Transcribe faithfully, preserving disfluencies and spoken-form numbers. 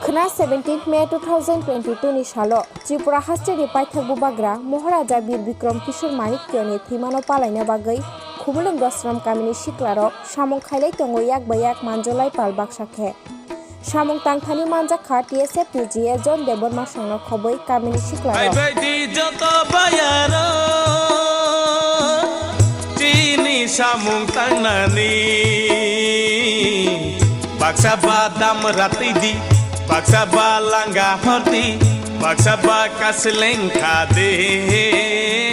Kwna seventeenth May two thousand twenty-two ni salo Tripura hasteni paithak bubagra Maharaja Bir Bikram Kishore Manikyani thwimano palaina bagwi Khumulwng Dosram kamini siklarok samung khailai tongo, yak bai yak manjolai pal baksa khe. Samung tangthani manjak kha T S F ni G A John Debbarma songno khobwi kamini siklarok. Phaibaidi joto bayaro chini samung tangnani. Baksa ba dam ratidi, baksa ba langa hordi, baksa ba kasleng khade.